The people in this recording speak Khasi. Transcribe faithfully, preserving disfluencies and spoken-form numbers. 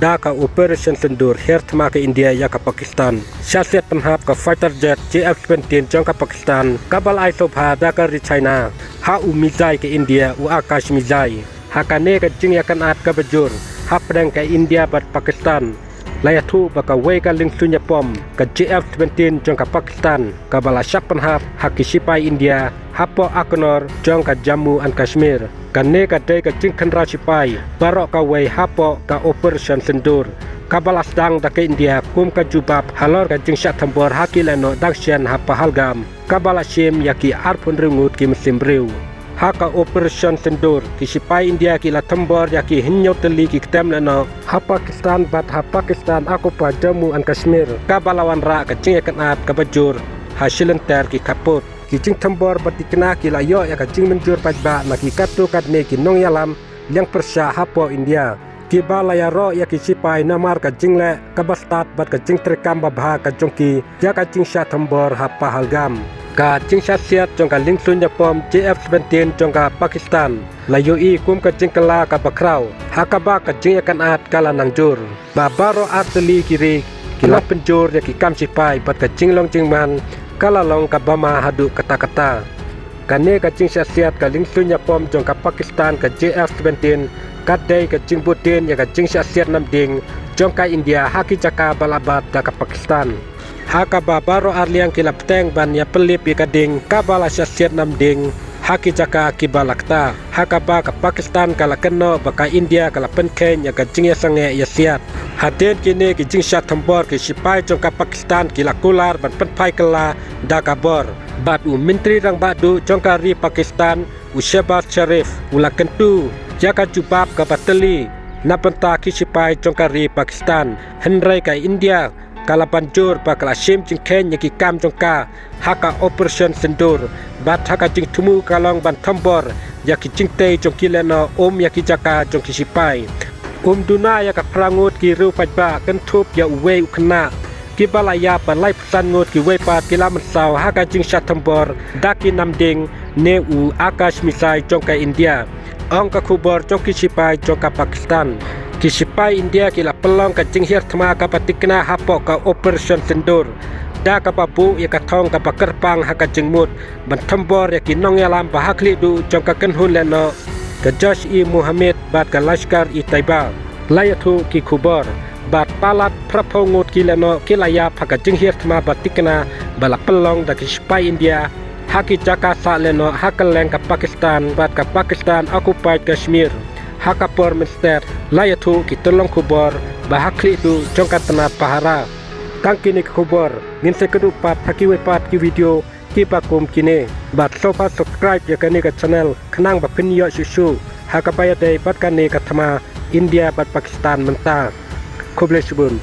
Da ka Operation Sindoor, hiar thma ka India ïa ka Pakistan. Sha siat pynhap ka fighter jet J F seventeen jong ka Pakistan, kaba la ai sngewbha da ka ri China ha u missile ka India, u Akash missile. Ha kane ka jingïakynad kaba jur hapdeng ka India bad Pakistan, la ïathuh ba kawei ka liengsuiñ ïapom, ka J F seventeen jong ka Pakistan, kaba la shah pynhap ha ki sipai India hapoh Akhnoor jong ka Jammu and Kashmir. Kane ka dei ka jingkhynra sipai baroh kawei hapoh ka Operation Sindoor, kaba la sdang da ka India kum ka jubab halor ka jingshah thombor ha ki lehnoh dang shen ha Pahalgam, kaba la shim ïa ki arphew hynriew ngut ki mynsiem briew. Ha ka Operation Sindoor, ki sipai India ki la thombor ïa ki hynñiew tylli ki ktem lehnoh ha Pakistan bad ha Pakistan occupied Jammu and Kashmir, kaba la wanrah ka jingïakynad kaba jur ha shilynter ki khappud. Ki jingthombor ba thikna ki la ïoh ïa ka jingmynjur paidbah na ki katto katne ki nongïalam liang pyrshah hapoh India, kiba la ïaroh ïa ki sipai namar ka jingleh kaba stad bad ka jingtreikam babha ka jong ki ïa ka jingshah thombor ha Pahalgam. Ka jingshah siat jong ka liengsuiñ ïapom J F seventeen jong ka Pakistan la ïohi kum ka jingkylla kaba khraw, ha kaba ka jingïakynad ka la nang jur. Ba baroh artylli ki ri ki la pynjur ïa ki kam sipai bad ka jinglong jingman ka la long kaba ma haduh katta katta. Kane ka jingshah siat ka liengsuiñ ïapom jong ka Pakistan, ka J F seventeen, ka dei ka jingbud dien ïa ka jingshah siat namding jong ka India ha ki jaka ba la bat da ka Pakistan. Ha kaba baroh arliang ki la bteng ban ïapyllip ïa ka ding kaba la shah siat namding ha ki jaka kiba la kta. Ha kaba ka Pakistan ka la kynnoh ba ka India ka la pynkheiñ ïa ka jingïasangeh ïasiat. Hadien kine ki jingshah thombor, ki sipai jong ka Pakistan ki la kular ban pynphai kylla da ka bor. Bad u Myntri Rangbah Duh jong ka ri Pakistan, u Shehbaz Sharif, u la kyntu ïa ka jubab kaba tylli na bynta ki sipai jong ka ri Pakistan. Hynrei ka India ka la ban jur ba ka la shim jingkheiñ ïa ki kam jong ka ha ka Operation Sindoor, bad ha ka jingthmu ka long ban thombor ïa ki jingtei jong ki lehnoh, um ïa ki jaka jong ki sipai. Um duna ïa ka phra ngut ki riew paidbah, kynthup ïa uwei u khynnah. Kiba la ïap, ba laiphew san ngut kiwei pat ki la mynsaw ha ka jingshah thombor da ki namding ne u Akash missile jong ka India, ong ka khubor jong ki sipai jong ka Pakistan. Ki sipai India ki la pynlong ka jinghiar thma kaba thikna hapoh ka Operation Sindoor, da kaba buh ïa ka thong kaba kyrpang ha ka jingmut ban thombor ïa ki nongïalam ba ha khlieh duh jong ka kynhun lehnoh ka Jaish-e-Mohammed bad ka Lashkar-e-Taiba. La ïathuh ki khubor ba palat phraphew ngut ki lehnoh ki la ïap ha ka jinghiar thma ba thikna ba la pynlong da ki sipai India ha ki jaka sah lehnoh ha kylleng ka Pakistan bad ka Pakistan occupied Kashmir. Ha ka por mynstep la ïathuh ki tyllong khubor ba ha khlieh duh jong ka tnat pahara. Tang kine ki khubor, ngin sa ïakynduh pat ha kiwei pat ki video kiba kum kine. Bad sngewbha subscribe ïa kane ka channel khnang ba phin ïoh shuh shuh ha kaba ïadei bad kane ka thma India bad Pakistan mynta. Khublei shibun.